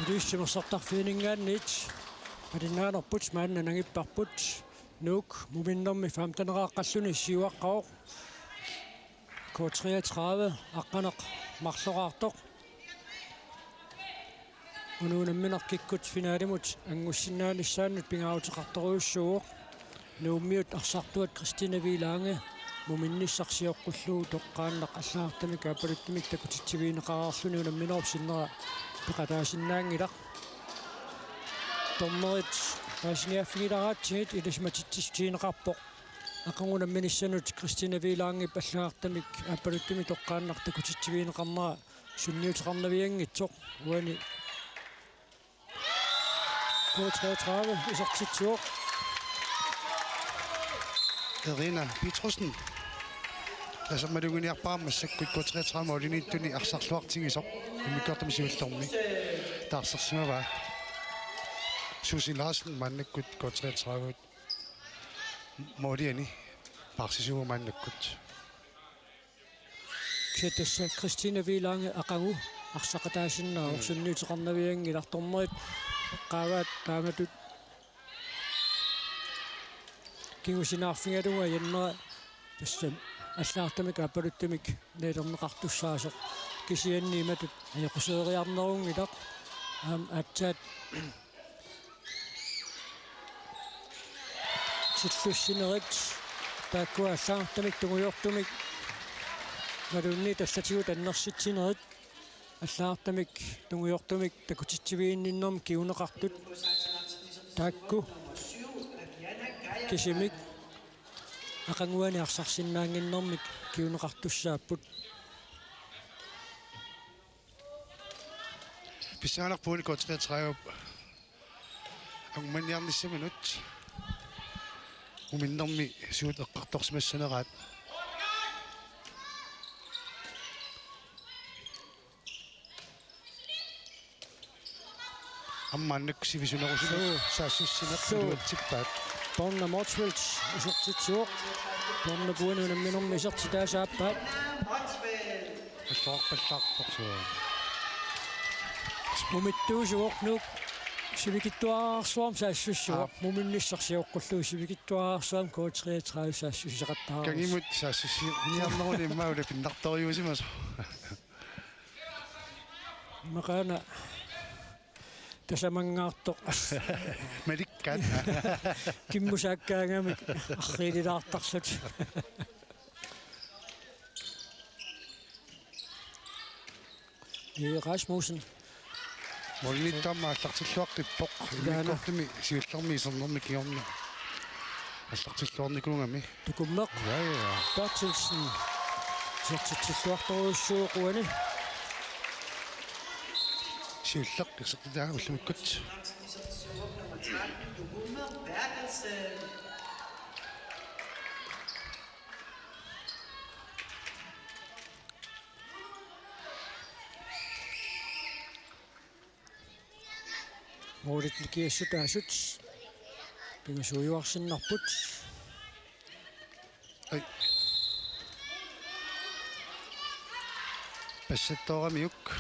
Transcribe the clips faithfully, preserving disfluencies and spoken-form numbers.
Timersortarfianinngaanniit malinnaanerput maanna nangipparput. Nuuk muminnermi femten-eqaqqalluni siuaqqavoq. K treogtredive aqqaneq-marloraartoq. Unammineq kikkut finalimut angussinnaanissaannut pingaaruteqartorujussuuvoq. Nuummiut arsartuat Christine Wielange muminnissaq sioqqullugu toqqaannaq allagartamik aappaluttumik takutitsivigineqareerluni unamminerup sinnera peqataasinnaanngilaq. Dommerit paasiniaaffigileraatsigit ilisimatitsissutigineqarpoq. Aqagu unamminissanut Christine Wielangep allagartamik aappaluttumik toqqaannaq takutitsivigineqarnera sunniuteqarnavianngitsoq. Uani K treogtredive isertitsivoq. Erina Petrussen. Tasammaluunniarpara massakkut K treogtredive målimiittuni arsarluartigisoq. Immikkoortumi siullermi taarsersimavaa. Susie Larsen maannakkut K treogtredive måliani paarsisuuvoq maannakkut. Kisianni tassa Christine Wielange aqagu arsaqataasinnaavoq. Mm. Sunniuteqarnavianngilaq. Dommerit eqqaavaat taamatut kingusinaarfigalugu ajannera tassa allagartamik aappaluttumik nalilerneqartussaasoq. Kisianni imatut ajoquseeriarnerunngilaq. Aamma aatsaat tillussinerit taakkua allagartamik tungujortumik imaluunniit allatigut annersitsinerit allagartamik tungujortumik takutitsiviginninnermik kinguneqartut taakku kisimik aqaguani arsarsinnaannginnermik kinguneqartussaapput. Pissanganarpoq K treogtredive angumaniarnissaminut. Muminnermi suut eqqartorsimassaneraat. Aamma maannakkut sivisunerusumik Suu. saassussineq Suu. iluatsippaat. Borna Motzfeldt isertitsivoq. Borna uani unamminermi isertitaasa aappaat. Alluarpallaarpoq suu. Mumittuusuvoq Nuuk sivikitsuararsuarmik saassussivoq. Aap. Muminnissaq sioqqullugu sivikitsuararsuarmik K treogtredive saassussisoqattaarus. Kangimut saassussiniarneruni immaqa pinnartorujuusimasoq. Maqaana tasamanngaartoq. Malikkaat. Kimmusaakkaangamik arriililaartarlutik. Ee, Rasmussen. Målimiittoq aamma aallartilluaqqippoq. Ilaana. Immikkoortumi siullermi isernermi kingorna aallartilluarnikuugami. Tukummeq. Ja, ja, ja. Berthelsen. Isertitsilluartorujussuuvoq uani. Siulleq isertitaa ullumikkut. Målit nikiassutaasut pingasuujuarsinnarput. Ai. Passattooramiuk.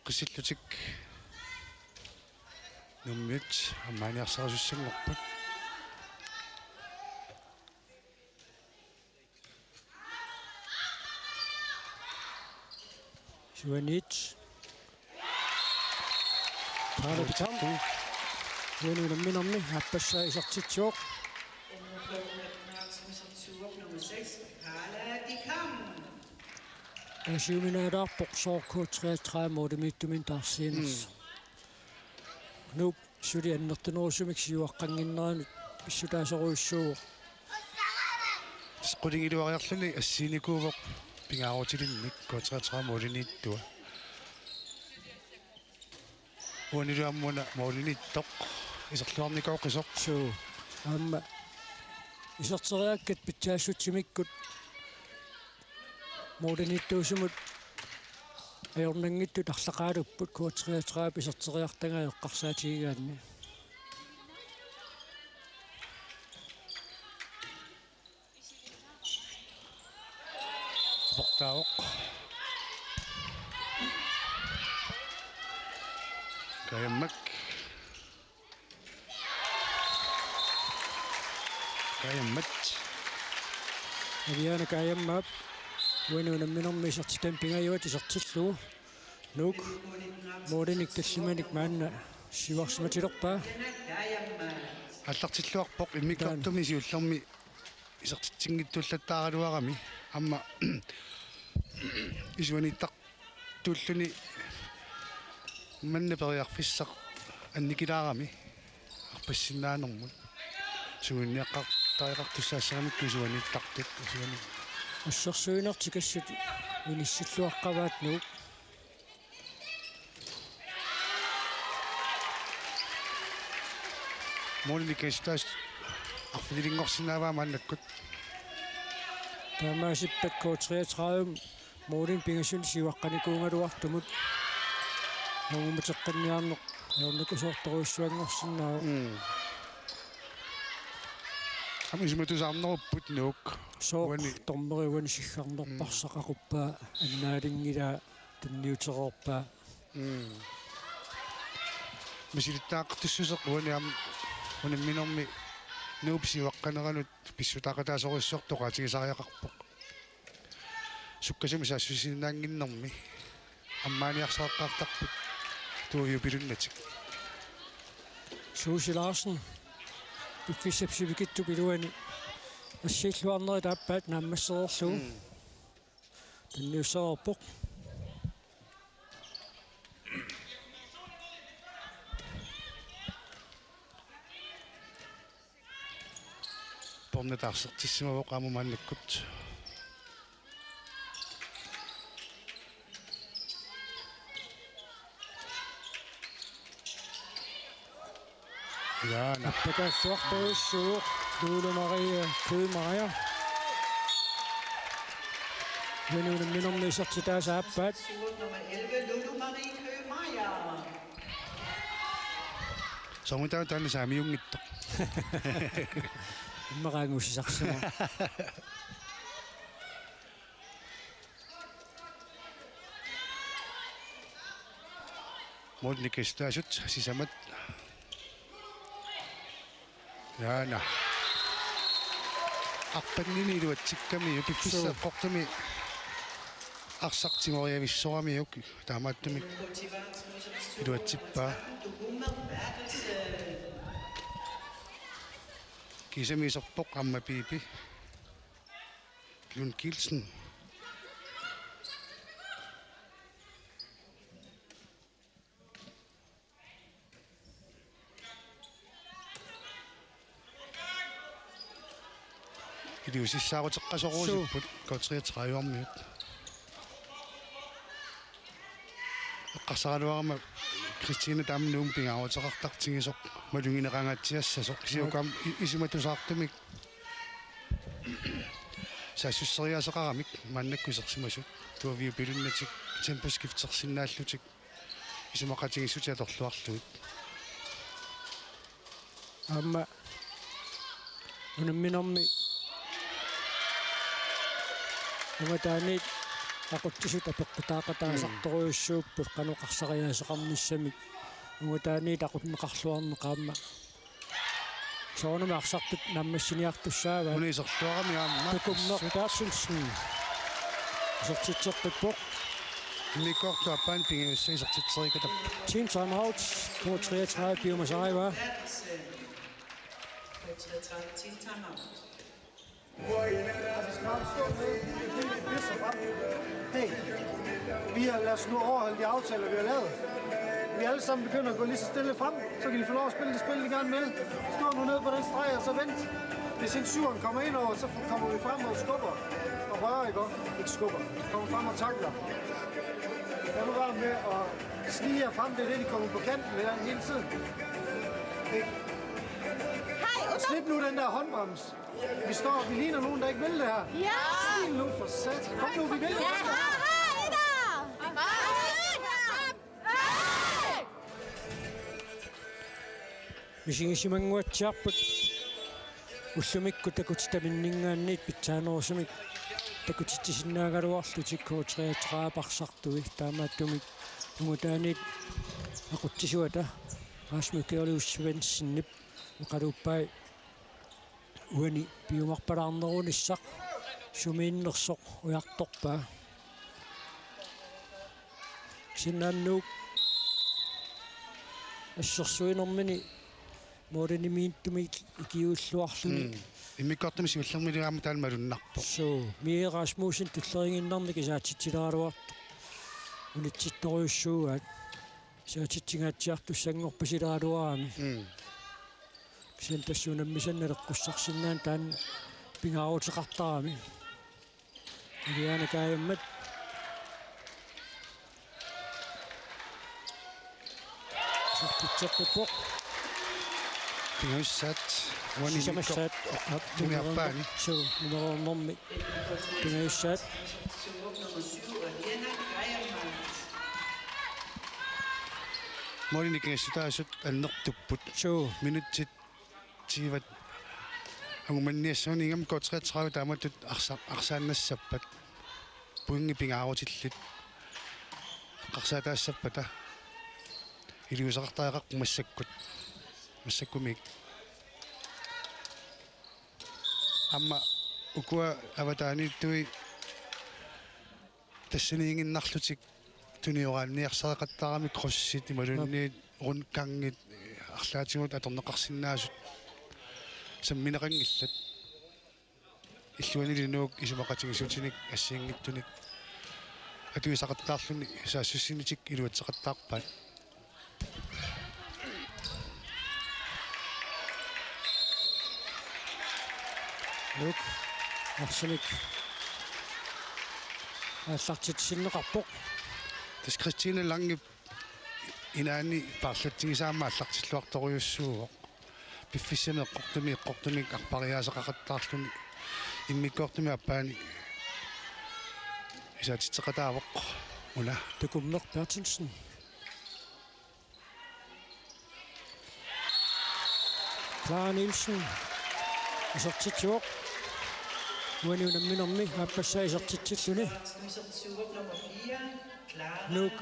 Qissillutik Nuummiut aamma maaniarsarisussanngorput. Syvoghalvfems. Paula Peter. Uani unamminermi aappassaa isertitsivoq. Nummer seks, Paula Dikam. Asiuminaalaarpoq sooq K treogtredive målimiittuminnut taarsiinersoq. Mm. Nuup suli annertunerusumik siuaqqannginneranut pissutaasorujussuuvoq. Qulingiluariarluni assiinikuuvoq pingaarutilinnik K treogtredive målimiittua. Uanilu aamma una målimiittoq iserluarnikooqisoq. Suu. Aamma iserteriarakkat pitsaassutsimikku målimiittuusumut ajornanngitsut arlaqaalupput K treogtredive iserteriartagaa eqqarsaatigigaanni. Kajammak. Kajammat. Aliana Kajammaap uani unamminermi isertitami pingajuat isertillugu. Nuuk målinik tallimanik maanna siuarsimatilerpaa. Aallartilluarpoq immikkoortumi siullermi isertitsinngitsuullattaaraluarami aamma isuaniittartuulluni manna periarfissaq annikilaarami arpassinnaanermut. Sungiunniaqqartariaqartussaassagamikku isuaniittartut isuani. Assersuinertik assut inissilluaqqavaat Nuuk. Målinik assut arfinilinngorsinnaavaa maannakkut. Taamaasippat K treogtredive målinik pingasut siuaqqanikuugaluartumut. Nungumateqqinniarneq ajornakusoortorujussuanngorsinnaavoq. Mm. Aamma isumatusaarnerupput Nuuk. Sooq uani. Dommeri uani siggarnerparsaq aquppaa annaalinngilaat tunniutereerpaa. Mm. Misilittagaqartussuseq uani aamma unamminermi Nuup siuaqqaneranut pissutaaqataasorujussuartut oqaatigisariaqarpoq. Sukkasuumik saassussisinnaannginnermi ammaaniarsariaqartarput tuaviupilunnatik. Suusi Larsen piffissap sivikitsup iluani assiilluarnerit aappaat naammassereerlugu. Mm. Tunniussereerpoq. Porna taarsertissimavoq aamma maannakkut. Ilaana. Appakaalluartorujussuuvoq Lulu Marie Købmeier. Uani unamminermi isertitaasa aappaat. Nummer elleve, Lulu Marie Købmeier. Soormitaava taanna saamiunngitsoq. Immaqa angusisarsimavoq. Målinik assut sisamat. Ilaana. Arpannini iluatsikkamiuk piffissaq Suu. Eqqortumi arsaq timoriavissoramiuk taamaattumik iluatsippaa. Kiisami iserpoq aamma Piipi Lund Kielsen. Iliuusissaaruteqqasoruusupput K treogtredive-miut. Eqqarsaraluarama Christine taama Nuummi pingaaruteqartartigisoq malugineqangaatsiassasoq kisianni uku aamma i-, isumatusaartumik saassusseriaaseqaramik maannakkut isersimasut tuaviupilunnatik temposkiftersinnaallutik isumaqatigiissutit atorluarlugit. Aamma unamminermi ungataaniit aqutsisut apeqqutaaqataasartorujussuupput qanoq arsariaaseqarnissamik. Ungataaniit aqunneqarluarneq aamma soorunami arsartut naammassiniartussaavaat. Una iserluarami aamma. Tukummer Berthelsen. Isertitseqqippoq. Immikkoortup aappaani pingajussaa isertitseriikatappoq. Team timeout. K treogtredive piumasarivaa. Team timeout. Hey, vi har, lad os nu overholde de aftaler, vi har lavet. Vi alle sammen begynder at gå lige så stille frem, så kan de få lov at spille det spil, de gerne vil. Stå nu ned på den streg, og så vent. Hvis en syveren kommer ind over, så kommer vi frem og skubber og rører, ikke? Ikke skubber. Kommer frem og takler. Lad nu være med at snige jer frem, det er det, de kommer på kanten med hele tiden. Ikke? Hej, Uno. Slip nu den der håndbrems. Vi står, vi ligner nogen, der ikke vil det her. Ja! Stil nu for sat. Kom nu, vi vil det. Ja! Hej, Uno. Hej! Hej! Misigisimanguatsiarput ullumikkut takutitaminninngaanniit pitsaanerusumik takutitsisinnaagaluarlutik K treogtredive arsartui taamaattumik ungataaniit Aqutsisuata Rasmus Georgius Svendsenip oqaluuppai uani piumarpalaarnerunissaq sumiinnersoq ujartorpaa. Kisianni Nuuk assersuinermini målimiittumik ikiuilluarluni. Mm. Immikkoortumi siullermili aamma taanna malunnarpoq. Suu, Mie Rasmussen tulleriinnarnik isaatitsileraluartoq. Unitsittorujussuugaat. Isaatitsingaatsiartussanngorpasileraluarami. Mm. Kisianni tassa unammisannik naleqqussarsinnaaneq taanna pingaaruteqartarami. Iliana Kaajammat. Isertitseqqippoq. Pingajussaat. Uani sisamassaat. Immikkoortumi aappaani. Suu, numeroornermi. Pingajussaat. Målinik nikingassutaasut annertupput. Suu. Minutsit tyve angumanniassagunik ingammik K treogtredive taamatut arsa-, arsaannassappat. Pointit pingaarutillit eqqarsaataassappata. Iliuuseqartariaqarpoq massakkut. Massakkumiik. Aamma ukua avataaniittui tassaniiginnarlutik tunioraanniarsareqattaarami krydsit imaluunniit rundgangit arlaatigut atorneqarsinnaasut sammineqanngillat. Illuanili Nuuk isumaqatigiissutinik assigiinngitsunik atuisaqattaarluni saassussinitik iluatseqattaarpaat. Nuuk arsamik aallartitsinneqarpoq. Tassa Christine Langep inaanni paarlatsigisaq aamma aallartilluartorujussuuvoq. Piffissami eqqortumik eqqortumik arpariaaseqaqattaarluni immikkoortumi aappaani isaatitseqataavoq una. Tukummeq Berthelsen. Clara Nielsen isertitsivoq. Uani unamminermi aappassaa isertitsilluni. Nuuk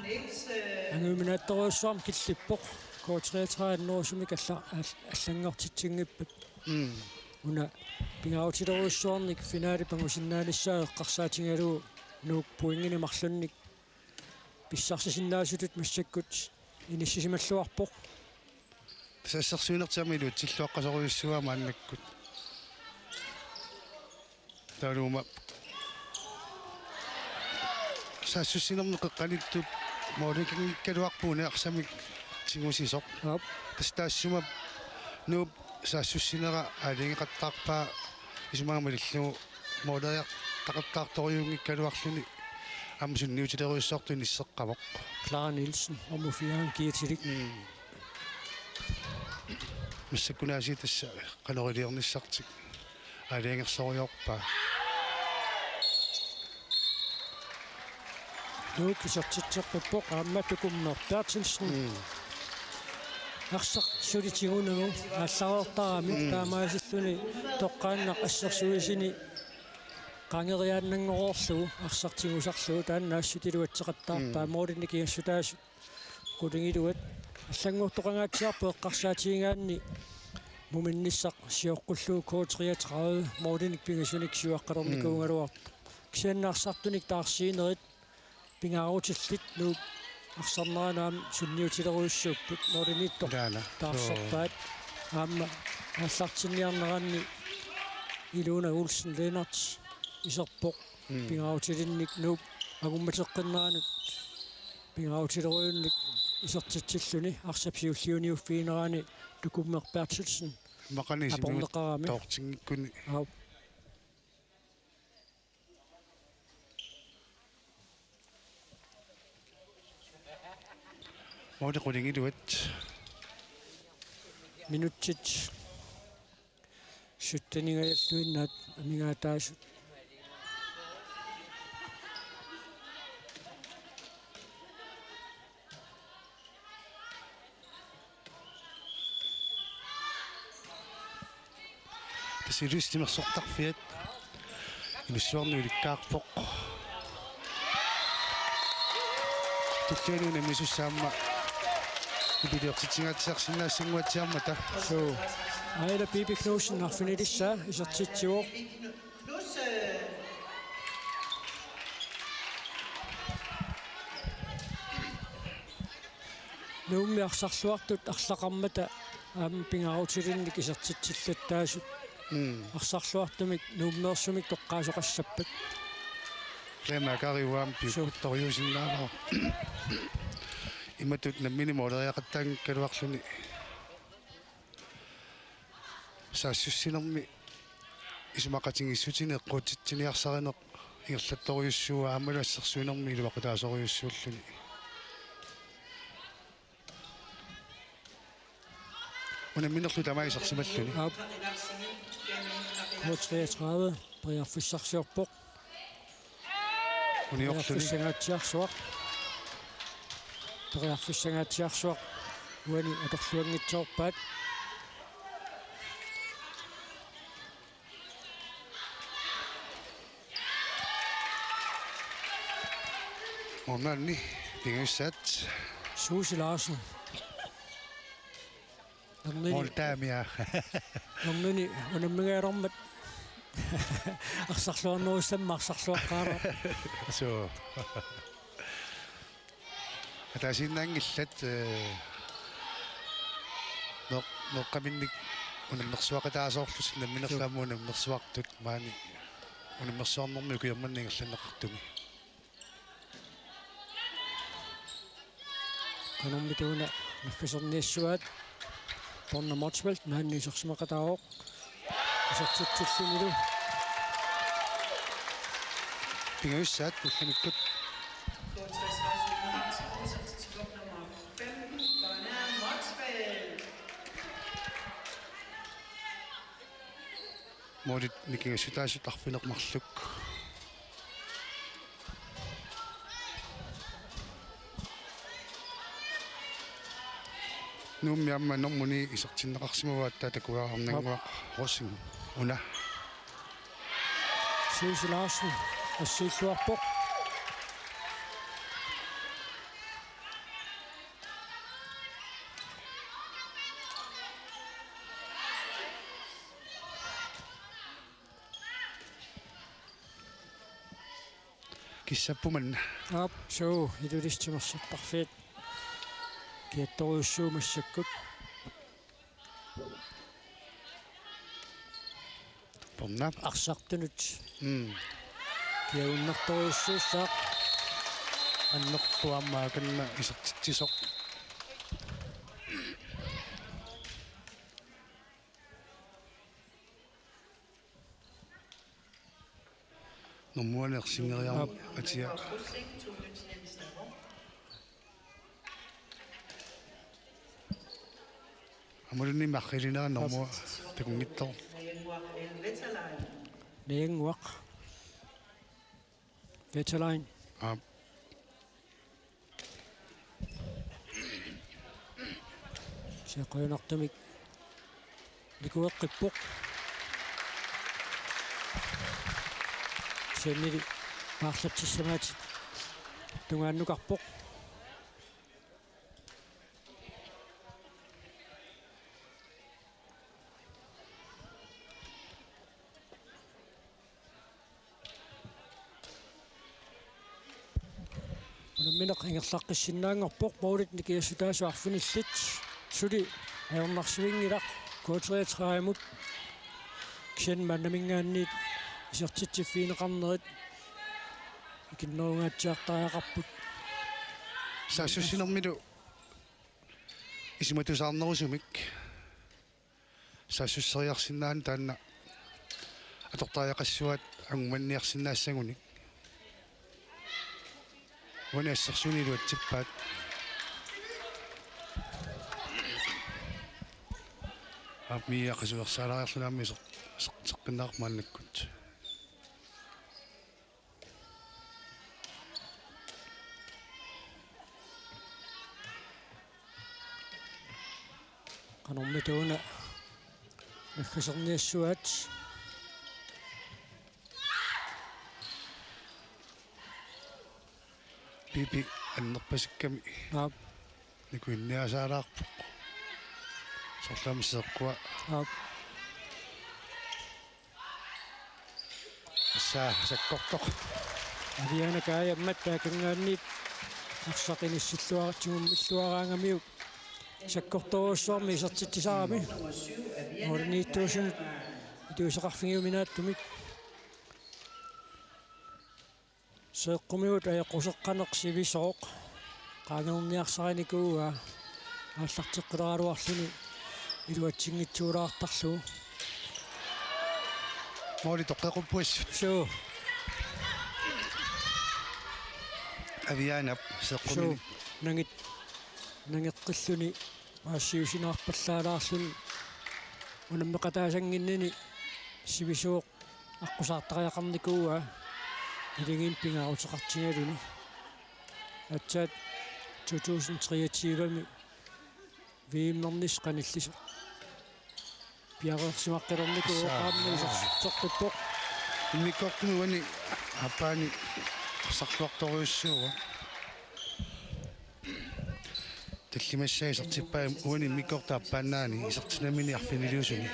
anguminaattorujussuarmik killippoq. K treogtredive annerusumik alla-, all-, allanngortitsinngippat. Mm. Una pingaarutilerujussuarnik finalip angusinnaanissaa eqqarsaatigalugu Nuuk pointinik marlunnik pissarsisinnaasutut massakkut inissisimalluarpoq. Tassa assersuinertik aamma iluatsilluaqqasorujussuuaat maannakkut. Taavalu aamma saassussinermi qeqqaniittut målikanngikkaluarput una arsamik tigusisoq. Aap. Tassa taassuma Nuup saassussinera aalajangeqattaarpaa isumaga malillugu måleriartaqattaartorujunngikkaluarluni aamma sunniutilerujussuartut inisseqqavoq. Clara Nielsen, nummer fire, Gietilik. Mm. Massakkunaasiit tassa qanoq iliornissartik aalajangersorujoorpaa. Nuuk isertitseqqippoq aamma Tukummeq Berthelsen. Mm. Arsaq suli tigunagu aallareertarami. Mm. Taamaasilluni toqqaannaq assersuisini qangeriaannanngorlugu arsaq tigusarlugu taanna assut iluatseqattaarpaa. Mm. Målinik nikingassutaasut qulingiluat allanngortoqangaatsiarpoq eqqarsaatigigaanni muminnissaq sioqqullugu K treogtredive målinik pingasunik siuaqqalernikuugaluartoq. Mm. Kisianni arsartunik taarsiinerit pingaarutillit Nuup arsarnerani aamma sunniutilerujussuupput målimiittoq. Taana. Taarserpaat. Soo. Aamma aallartinniarneranni Ilona Olsen Lennert iserpoq. Mm. Pingaarutilinnik Nuup angummateqqinneranut pingaarutilerujunnik isertitsilluni arsap siulliuniuffiginerani Tukummeq Berthelsen. Maqani aporneqarami. Toortinngikkuni. Aap. Måli qulingiluat. Minutsit sytteningajalluinnaat amigaataasut. Tassa Ilulissat Timersortarfiat inussivimmi ulikkaarpoq. Tulliani unammisussaammat Iliortitsingaatsiarsinnaassanguatsiarmata. Suu. Aila Pipi Knudsen arfinilissaa isertitsivoq. Nuummi arsarluartut arlaqarmata aamma pingaarutilinnik isertitsillattaasut. Mm. Arsarluartumik Nuummeersumik toqqaasoqassappat. Lena Kariuam piukkuttorujuusinnaavara. Imatut nammineq mooleriaqattaanngikkaluarluni. Saassussinermi isumaqatigiissutinik eqquutitsiniarsarineq ingerlattorujussuuvoq aammalu assersuinermi iluaqutaasorujussuulluni. Unamminerlu tamaat isersimalluni. Aap. K treogtredive periarfissarsiorpoq. Uniorluni. Periarfissangaatsiarsuaq. Periarfissangaatsiarsuaq. Uani atorluanngitsoorpaat. Målmandi, pingajussaat. Suusi Larsen. Nernini. Måltaamia. Nernini unammingaalermat. Arsarluarnerussammat arsarluaqqaarpoq. Suu. Ataasiinnaanngillat, eh, meeq-, meeqqaminnik unammersuaqataasoorlutik namminerlu aamma unammersuartut maani unammersuarnermi ukiormanna ingerlanneqartumi. Qanormita una naggaserniassuaat. Borna Motzfeldt maani isersimaqataavoq. Isertitsillunilu. Pingajussaat ullamikkut. Målit nikingassutaasut arfineq-marluk. Nuummi aamma normuni isertinneqarsimavaat, taava takuaannannguaq Rosing una. Suusi Larsen assiilluarpoq. Kissappumanna. Aap, suu, Ilulissat timersortarfiat. Kiattorujussuuvoq massakkut. Borna. Arsartunut. Mm. Kiagunartorujussuussaaq. Annertuammaa kanna isertitsisoq. Normuanersinngeriarmat. Aap. Atia. Aammaluunniit marrilinera normu takunngitsoq. Najannguaq. Vetterlein. Aap. Siaqqujunartumik nikueqqippoq. Kisiannili paarlatsissamaatit tungaannukarpoq. Unammineq ingerlaqqissinnaanngorpoq, målit nikingassutaasut arfinillit. Suli ajornarsivinngilaq K treogtredive-mut. Kisianni maannaminngaanniit isertitsiffigineqarnerit ikinnerungaatsiartariaqarput. Saassussinermilu isumatusaarnerusumik. Saassusseriarsinnaaneq taanna atortariaqassuaat angumanniarsinnaassagunik. Uani assersuuneq iluatsippaat. Aap, Mia qasuersaalaariarluni aamma iser-, iser-, iseqqinnaqaaq maannakkut. Qanormita una naggaserniassuaat. Pipi annerpasikkami. Aap. Nikuinniasaalaarpoq. Sorlaam seeqqua. Aap. Assa sakkortoq. Aviana Kaajammat taakanngaanniit arsaq inissilluaratsigu ummilluaraangamiuk sakkortorujussuarmik isertitsisarami. Målimiittuusunut iliuuseqarfigiuminaatsumik. Seeqqumigut ajoquseqqaneq sivisooq. Qaangerniarsarinikuuaa aallarteqqileraluarluni iluatsinngitsuulaartarlugu. Måli toqqeqquppuassut. Suu. Avianap seeqqumini. Suu. Nangit-, nangeqqilluni. Paassiusinaarpallaalaarluni unammeqataasannginnini sivisuoq aqqusaartariaqarnikuuaa iligiinnut pingaaruteqartigaluni. Aatsaat to tusind treogtyve-mi V M-ernissaq qanillisoq piareersimaqqilernikuuvoq. Assa. Qaammat isertitseqqippoq. Immikkoortumi uani aappaani arsarluartorujussuuvoq. Tallimassaa isertippaa uani immikkoortup aappaannaani isertitami arfiniliusuni.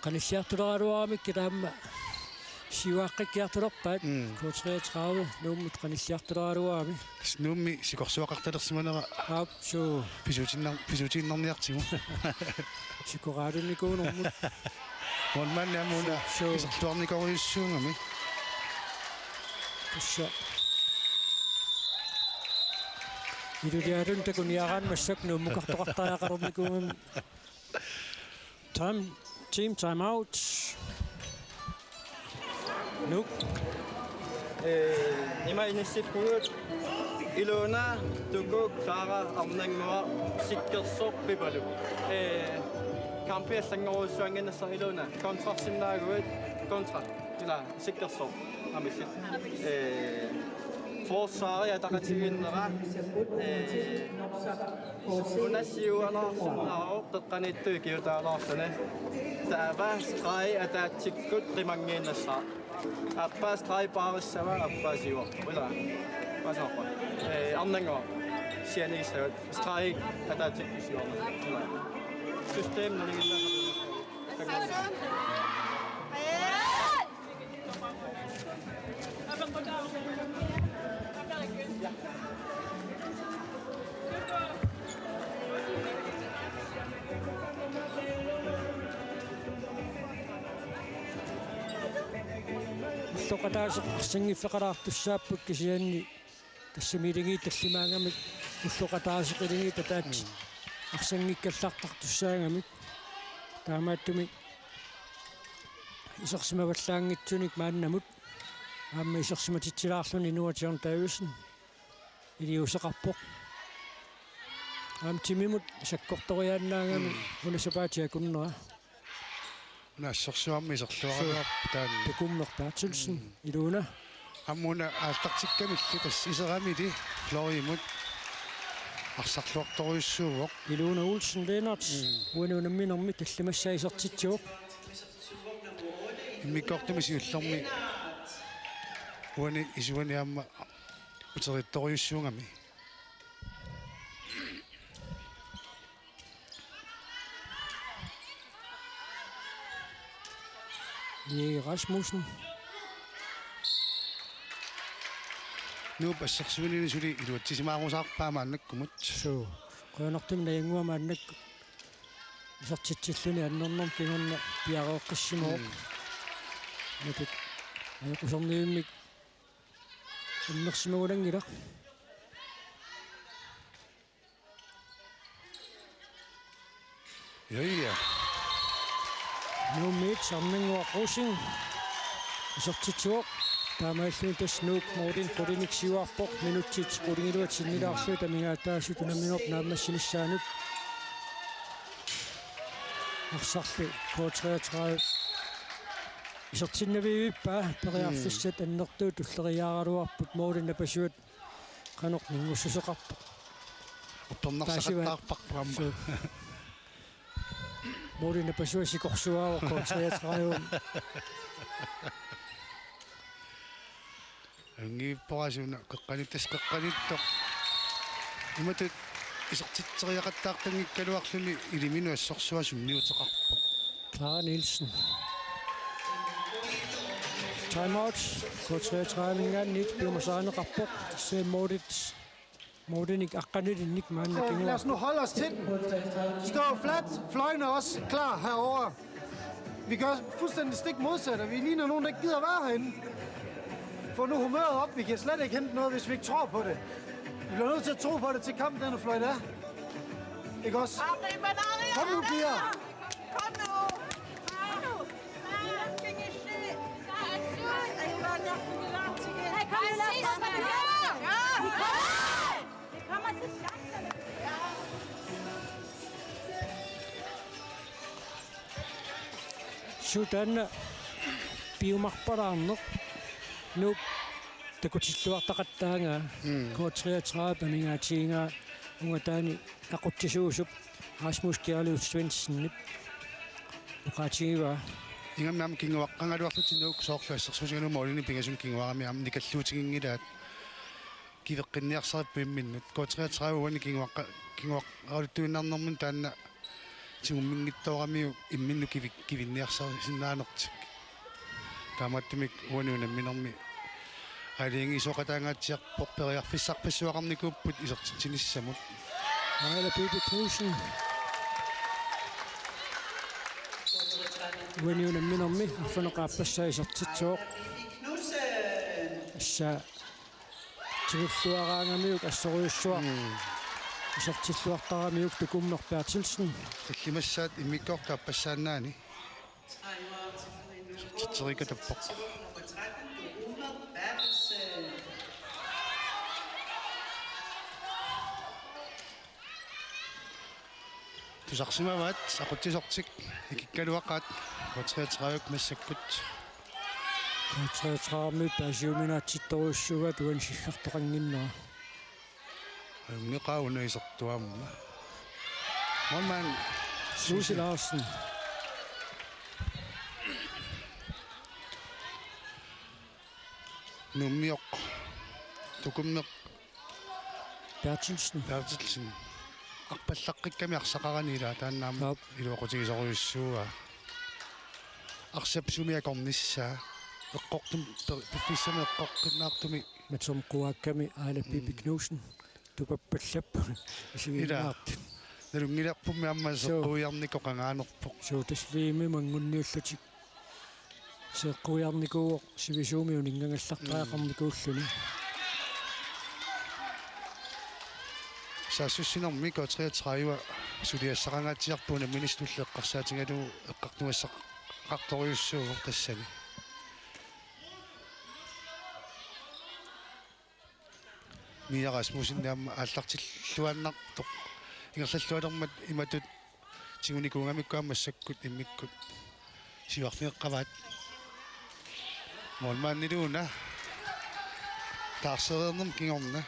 Qanilliartuleraluaramikkit aamma siuaqqikkiartulerpaat. Mm. K treogtredive Nuummut qanilliartuleraluarami. Tassa Nuummi sikorsuaqartalersimanera. Aap, suu. Pisuutinnar-, pisuutiinnarniartigu. Sikoraalunikuunermut. Målmandi aamma una. Suu. Iserluarnikorujussuugami. Tassa. Ilulialun takuniaraanni massakkut Nuummukartoqartariaqalernikuugami. Time, team time out. Nuuk. Ee, ima inissippugut Ilona, Tuku, Clara, Arnannguaq, Sikkersoq, Pipalu. Ee, kampi allanngorujussuannginnassaq Ilona. Kontrarsinnaaguit, kontra. Ila, Sikkersoq. Amillit. Ee, forsvari ataqatigiinnera. Ee, una siualaarsinnaavoq qeqqaniittoq ikiutaalaarluni. Taava stregi ataatsikkut qimanngiinnassaaq. Aappaa stregi paarissavaa aappaa siuarpoq. Ila. Paasarpa. Ee, Arnannguaq. Sianigissavat. Stregi ataatsikkut siuarnera. Ila. System nalinginnaasarpoq. Ulloqataaseq arsaanngiffeqalaartussaapput kisianni tassami iligiit tallimaangamik ulloqataaseq iligiit ataatsit arsaanngikkallartartussaagamik. Taamaattumik isersimavallaanngitsunik maannamut aamma isersimatitsilaarluni Noah John Davidsen iliuuseqarpoq. Aamma timimut sakkortoriaannaagami. Mm. Una sapaatip akunnera. Una assorsuarmi iserluaraluarpoq taanna. Tukummerpaatsulsin. Mm. Iluna. Aamma una aallartikkamilli tassa iseramili Florimut arsarluartorujussuuvoq. Iluna Olsen Lennert. Mm. Uani unamminermi tallimassaa isertitsivoq. Immikkoortumi siullermi uani isuani aamma uterittorujussuugami. Jee Rasmussen. Nuup assersuinini suli iluatsigisimaarusarpaa maannakkumut. Suu. Qujanartumik Najannguaq maannakkut isertitsilluni annernermut kingorna piareeqqissimavoq. Mm. Matut ajoqusernivimmik annersimagunanngilaq. Ja, ja. Nuummiit Arnannguaq Rosing isertitsivoq. Taamaalilluni tassa Nuuk målinik qulinik siuarpoq, minutsit qulingiluat sinnilaarlugit amigaataasut unamminerup naammassinissaanut. Arsarlu K treogtredive isertinnaviuppaa, periarfissat annertuut tulleriiaaraluarput, målit napasuat qanoq ninngussuseqarpoq. Uppernarsaqattaarparput aamma. Suu. Målit napasuat sikorsuaavoq K treogtredive. Angivippoq una qeqqaniittoq, qeqqaniittoq. Imatut isertitseriaqattaartanngikkaluarluni iliminut assorsuaq sunniuteqarpoq. Clara Nielsen. Timeout. K treogtredive-minngaanniit piumasarineqarpoq. Tassa Morten, Morten aqqanilinnik maanna. Så lad os nu holde os til den. Stå fladt, fløjene er også klar herovre. Vi gør fuldstændig stik modsat, og vi ligner nogen, der ikke gider være herinde. Få nu humøret op. Vi kan slet ikke hente noget, hvis vi ikke tror på det. Vi bliver nødt til at tro på det, til kampen den er fløjtet af. Ikke også? Kom nu, piger. Kom nu. Hey, kom nu, lad os komme i gang. Vi kommer. Vi kommer til chancerne. Suut taanna piumarpalaarneq. Nuup takutilluartaqattaarpaa. Mm. K treogtredive amigaatigigaa ungataani aqutsisuusup Rasmus Kjærløv Svendsenip oqaatigivaa. Ingammik aamma kinguaqqagaluarlutik Nuuk soorlu assersuutigalugu målinik pingasut kinguaramik aamma nikalluutiginngilaat. Kiveqqinniarsaripput imminnut. K treogtredive uani kinguaqqa-, kinguaqqaraluttuinnarnermini taanna tigumminngittooramigit imminnut kivi-, kivinniarsarisinnaanertik. Taamaattumik uani unamminermi aalajangiisooqataangaatsiarpoq, periarfissarpassuaqarnikuupput isertitsinissamut. Aila Pipi Knudsen. Uani unamminermi arfineq-aappassaa isertitsivoq. Tassa tigulluaraangamiuk assorujussuaq. Mm. Isertilluartaramiuk Tukummeq Berthelsen. Tallimassaat immikkoortup appassaannaani. Isertitserikatappoq. Tusarsimavaat aqutsisortik ikikkaluaqaat K treogtredive massakkut. K treogtredive paasiuminaatsittorujussuugaat uani siggartoqannginnera. Ajunngilaq una isertuamma. Målmand Susie Larsen. Nuummiormiut. Tukummeq Berthelsen. Berthelsen. Arpallaqqikkamik arsaqarani ilaa taanna aamma. Aap. Iluaqutigisorujussuuaa. Arsap sumi akornissaa. Eqqortum-, per-, piffissami eqqoqqinnaartumi. Matsoq quaakkami Aila Pipi Knudsen. Mm. Tupappallap. Isiginnaartut. Ilaa. Nalunngilarpummi aamma. Suu. Seeqquiarnikoqangaarnerpoq. Suu, tassa V M-imi manngunniullutik. Seeqquiarnikuuvoq sivisuumik uninngagallartariaqarnikuulluni. Mm. Saassussinermi K treogtredive suliassaqangaatsiarpoq unamminissaanut eqqarsaatigalugu eqqartugassaqartorujussuuvoq tassani. Mia Rasmussen aamma aallartilluinnartoq. Ingerlallualermat imatut tigunikuugamikku aamma massakkut immikkut siuarfigeqqavaat. Målmandilu una. Taarsereernermut kingorna.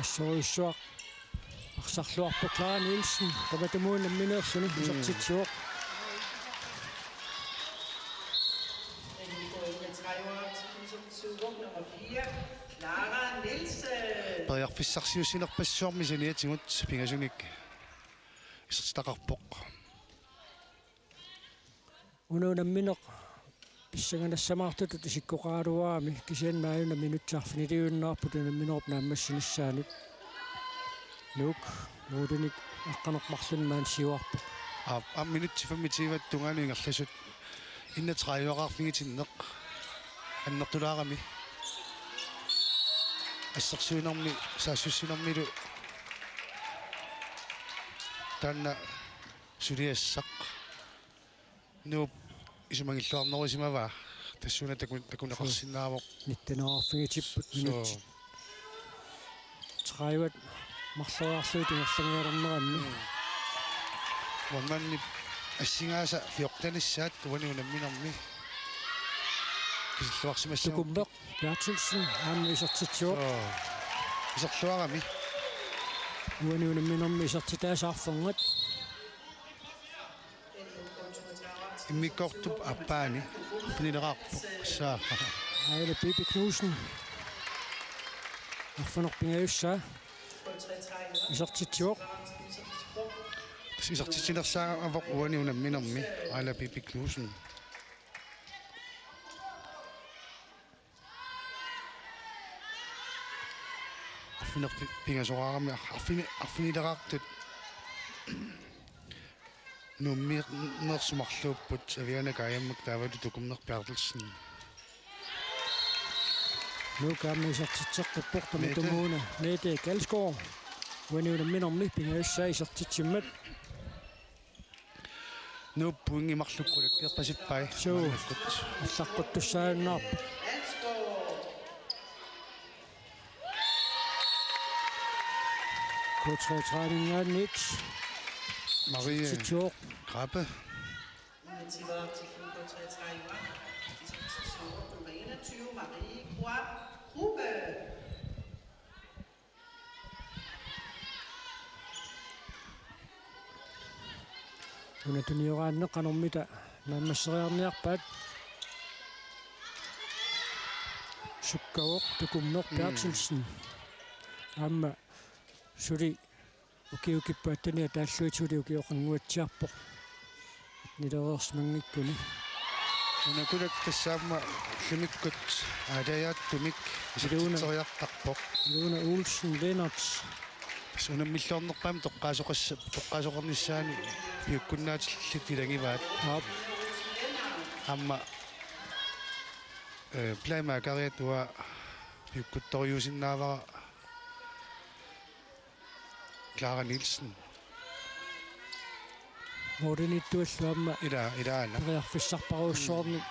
Assorujussuaq arsarluarpoq Clara Nielsen. Tamatumuuna nammineerluni. Mm. Isertitsivoq. Periarfissarsiussinerpassuarnik saniatigut pingasunik isertitaqarpoq. Una unammineq pissanganassaartutut isikkoqaraluarami kisianni aajuna minutsit arfiniliuinnarput unamminerup naammassinissaanut. Nuuk, Nuulinik aqqaneq-marlunnik maani siuarpoq. Aap, aamma minutsit femogtyve tungaanut ingerlasut enogtredive-qarfigitinneq annertulaarami. Assersuinermi, saassussinermilu taanna suliassaq. Nuup isumagilluarnerusimavaa. Tassuuna taku-, takuneqarsinnaavoq. Nitten-qarfigitipput. Suu. Minutsit tredive marloriarlugit ingerlanngiilerneranni. Mm. Målmandip assigaasa fjortenissaat uani unamminermi. Kisilluarsimassaaq. Tukummeq Berthelsen aamma isertitsivoq. Suu. Iserluarami. Uani unamminermi isertitaasa arfernat. Immikkoortup aappaani arfinileraarpoq. Saa. Aila Pipi Knudsen. Arfineq-pingajussaa. Isertitsivoq. Tassa isertitsinersaavoq uani unamminermi Aila Bibi Knudsen. Arfineq-, pingasoraarami ar-, arfini-, arfinileraartut Nuummiit nersut marluupput, Aviana Kajammak taavalu Tukummeq Berthelsen. Nuuk aamma isertitseqqippoq, tamatumuuna Nete Kalsgaard uani unamminermi pingajussaa isertitsimmat. Nuup pointi marluk qulakkeerpasippai. Suu. Maannakkut. Allaqquttussaajunnaarpoq. K treogtredive-minngaanniit. Marie Titsuoq. Krabbe. Nummer treogtredive, K treogtredive. Nummer enogtyve, Marie Krabbe. Una tunioraanni qanormita naammasseriarniarpaat. Sukkavoq Tukummeq Mm. Berthelsen. Aamma suli ukiukippaat tania taalluit suli ukioqannguatsiarpoq. Nilereersimanngikkuni. Una kulak tassaamma ullumikkut aalajaattumik Iluuna. Isertitseriartarpoq. Iluuna Olsen Lennert. Tassa unammilluarnerpaamik toqqaasoqassa-, toqqaasoqarnissaani piukkunnaatillit ilagivaat. Aap. Aamma, eh, playmakeriat uanga piukkuttorujuusinnaavara Clara Nielsen. Mooriniittuallu aamma Ila-, ilaana. Periarfissarparujussuarnik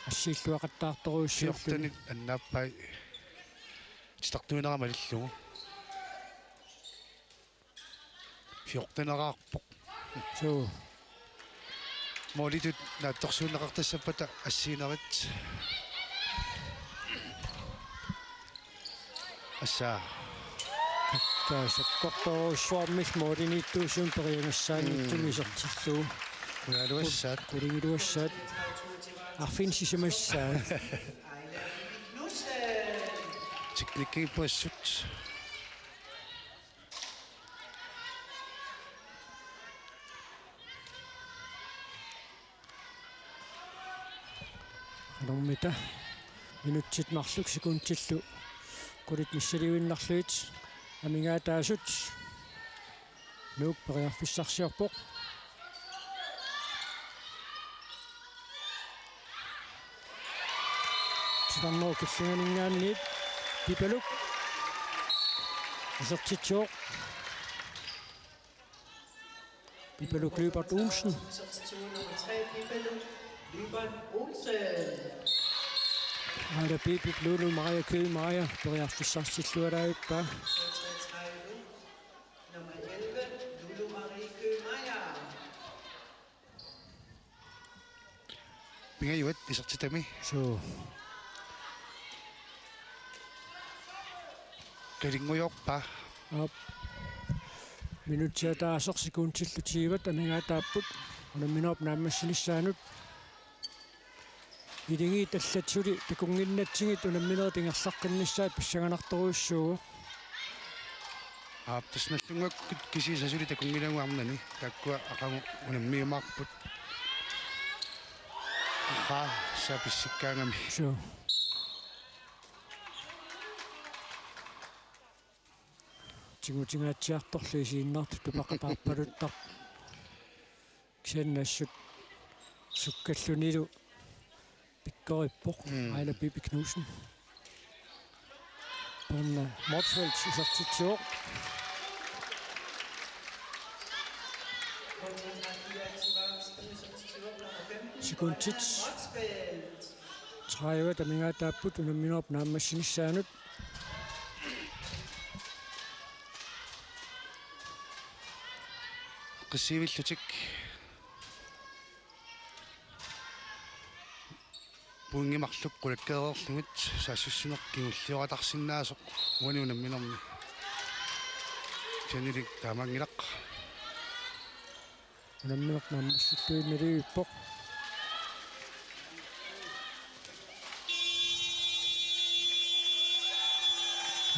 assiilluaqattaartorujussuulluni. Fjortenit annaappai titartuinera malillugu. Fjorteneraarpoq. Suu. Moolitut naatsorsuunneqartassappata assiginerit. Assa. Tassa sakkortoorujussuarmillu mooliniittuusumik periagassaaniittumik Mm. isertillugu. Qulingiluassaat. Qulingiluassaat. Arfineq-sisamassaat. Teknikkigippassuit. Qanormita minutsit marluk sekundillu qulit missiliinnarlugit amigaataasut. Nuuk periarfissarsiorpoq. Titarnerup killinganinngaanniit Pipaluk isertitsivoq. Pipaluk Lyberth Olsen. Aila Pipip Lulu Maria Køgh Meyer periarfissarsilluarpaa. Pingajuat isertitami. Suu. Kalingujoorpaa. Aap. Minutsit ataaseq sekundillu tyve amigaataapput unamminerup naammassinissaanut. Iligiit allat suli takunnginnatsigit unamminerit ingerlaqqinnissaat pissanganartorujussuuvoq. Aap, tassa nallunnguakkut kisiisa suli takunngilagut arnani, taakkua aqagu unammiumaarput. Aha, sa pissikkaangami. Suu. Tigutingaatsiartorlu isiginnaartut tupaqataarpaluttarput. Kisianni assut sukkallunilu pikkorippoq. Mm. Aila Bibi Knudsen. Berna Motzfeldt isertitsivoq. Sekundit tredive amigaataapput unamminerup naammassinissaanut. Qissiivillutik. Pointi marluk qulakkeereerlugit saassussineq kingulliorataarsinnaasoq uani unamminermi. Kisiannili taamaanngilaq. Unammineq naammassillugit naligiippoq.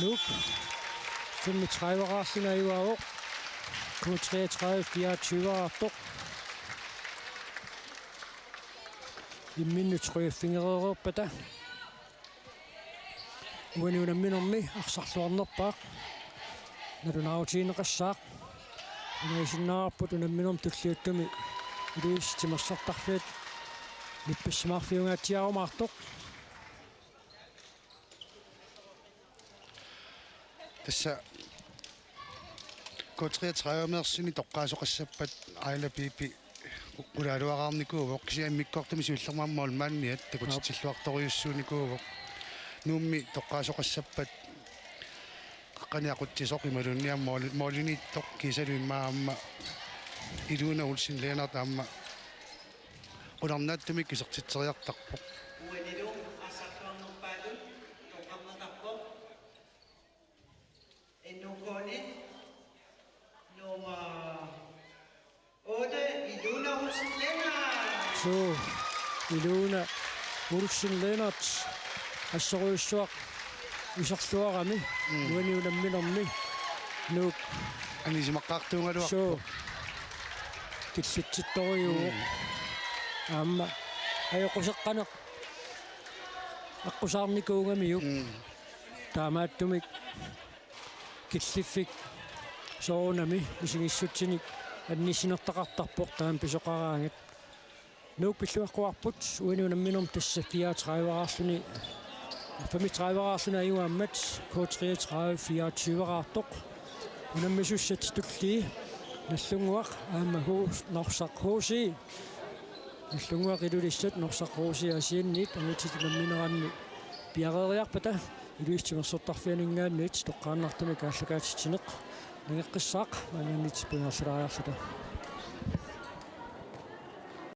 Nuuk. femogtredive-raarluni ajugaavoq. K treogtredive fireogtyve-raartoq. Imminnut trykkereerpata. Uani unamminermi arsarluarnerpaaq nalunaarutigineqassaaq. Unammisinnaarput unamminermi tulliuttumi Ilulissat timersortarfiat nipissimaarfiungaatsiarumaartoq. Tassa K treogtredive-meersini toqqaasoqassappat Aila Pipi qulaaluaraarnikuuvoq, kisianni immikkoortumi siullermik aamma målmandiat takutitsilluartorujussuunikuuvoq. Nuummi toqqaasoqassappat qaqqani aqutsisoq imaluunniit aamma mål-, målimiittoq kiisalu immaqa aamma Ilona Olsen Lennert aamma qularnaatsumik isertitseriartarpoq. Uanilu arsarluarnerpaatut toqqarneqarpoq N O K-ni nummer otte, Ilona Olsen Lennert. Suu, Ilona Olsen Lennert assorujussuaq iserluarami. Mm. Uani unamminermi Nuuk anisimaqqaartuugaluarpoq. Suu, killitsittorujuuvoq. Mm. Aamma ajoquseqqaneq aqqusaarnikuugamiuk. Mm. Taamaattumik killiffik soorunami misigissutsinik annissinartaqartarpoq taama pisoqaraangat. Nuuk pilluaqquarput uani unamminermi tassa fireogtredive-raarluni, femogtredive-raarluni ajugaammat K treogtredive fireogtyve-raartoq. Unammisussat tullii Nagdlunguaq aamma Hus-, Norsaq H C. Nagdlunguaq Ilulissat, Norsaq H C Aasianniit, angutit unammineranni piareeriarpata Ilulissat timersortarfianinngaanniit toqqaannartumik aallakaatitsineq nangeqqissaaq maaniinnit pingaarsilaariarluta.